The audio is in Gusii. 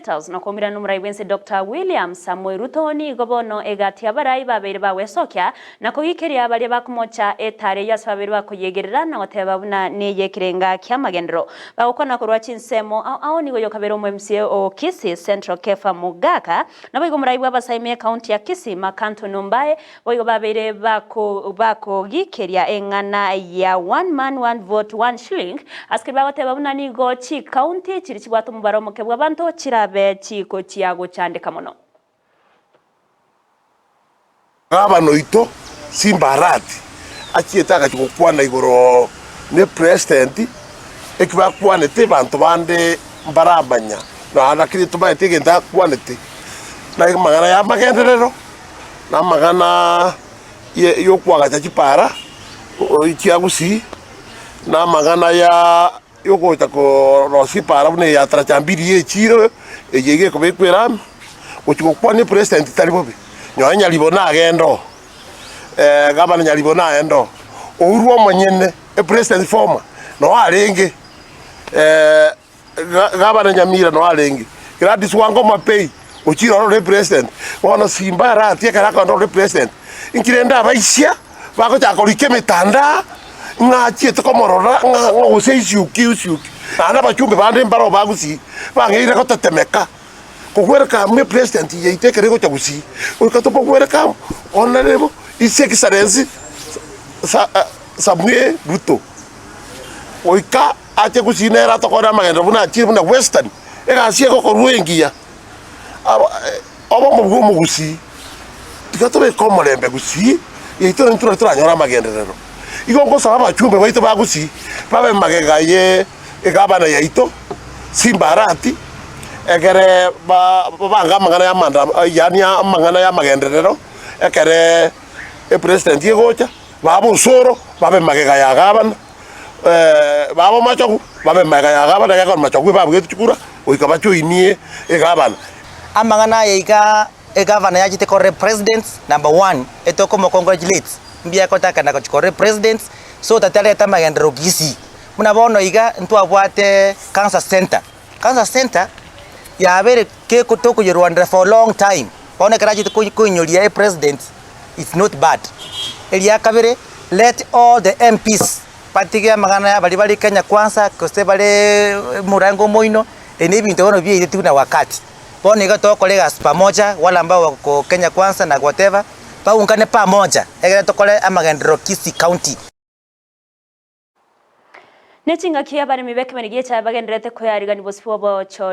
State House na koumerana nomorai bwense Doctor William Samoei Ruto nigo bono egati abarai babeire bagwesokia na kogikeria baria bakomocha etari eyio ase babeire bakoyegerera na goteba buna neyekerenga kiamagenderero bagokwana korwa chinsemo ao ao nigo yokabere omo MCA o Kisii Central Kepha Mogaka naboigo omorai bw'abasaimi ekaunti ya Kisii Mark Anthony Ombae Boigo babeire bakogikeria eng'ana ya one man one vote one shilling ase keria bagoteba buna nigo chikaunti chiria chibwate omobaro omoke bw'abanto chirabe chikochia gochandeka mono. Gavana oito Simba Arati achiete agachia gokwana igoro ne president eki bakwanete banto bande mbaramanya na lakini tomaete egento akwanete na amang'ana ya amagenderero. na amang'ana y'okoagacha chipara chia gusii, na amang'ana y'ogocha korosia epara buna eya taracha mbili y'echiro eye iga ekobekwa erami, gochia gokwania epresident tari bobe. Nonya Nyaribo nagende oo, gavana Nyaribo nagende oo, Uhuru omonyene epresident former noo arenge. Gavana Nyamira noo arenge, Gladys Wanga Omapei ochire ororo epresident, bono Simba Arati ekero akogenda ororo epresident, inki rende abaisia bagochaka korika emetandao ng'a achiete komorora ng'a ng'a gose isiuki isiuki, naende abachumbe bande mbaro ba gusii bang'eire gotetemeka, kogwereka amo epresident yaito ekero egocha gusii, goika tokogwereka amo honourable his excellency sa Samuel Ruto, goika. Ache gusii nere atokore amagenderero buna achire buna Western, egasi egokorwa engiya. Obomo bwa omogusii, tiga tobeke omorembe gusii yaito naintwe nari toranyore amagenderero. Igo ngosaba abachumbe baito ba gusii babe magega ye egavana yaito Simba Arati egere babange amang'ana ya amanda yaani amang'ana ya amagenderero ekere epresident egocha, babe osoro babe magega ya gavana. Baba omochogu, babe magega ya gavana, ekiagera omochogu ebabugete chikura, goika bajoinie egavana. Amang'ana aya iga egavana yachete korora epresident number one etokomo congratulate mbuya agotakana gochia korora epresident so that arete amagenderero Kisii. Buna bono iga ntwabwate cancer center, cancer center yabeire keko tokoyerwanera for long time bono ekero achete koinyoria epresident it's not bad. Eria kabere, let all the MPs batige amang'ana ya baria bare Kenya Kwanza gose bare omorango omoino, ebi na ebinto bono biaireti buna wakati. Bono iga togokora egasi pamoja, wale ambao wako Kenya Kwanza na whatever, baungane pamoja egere tokore amagenderero Kisii County. Ne chingaki abaremi b'ekemeri gi'echaye bagendererete koyarigania bosio bw'obochori.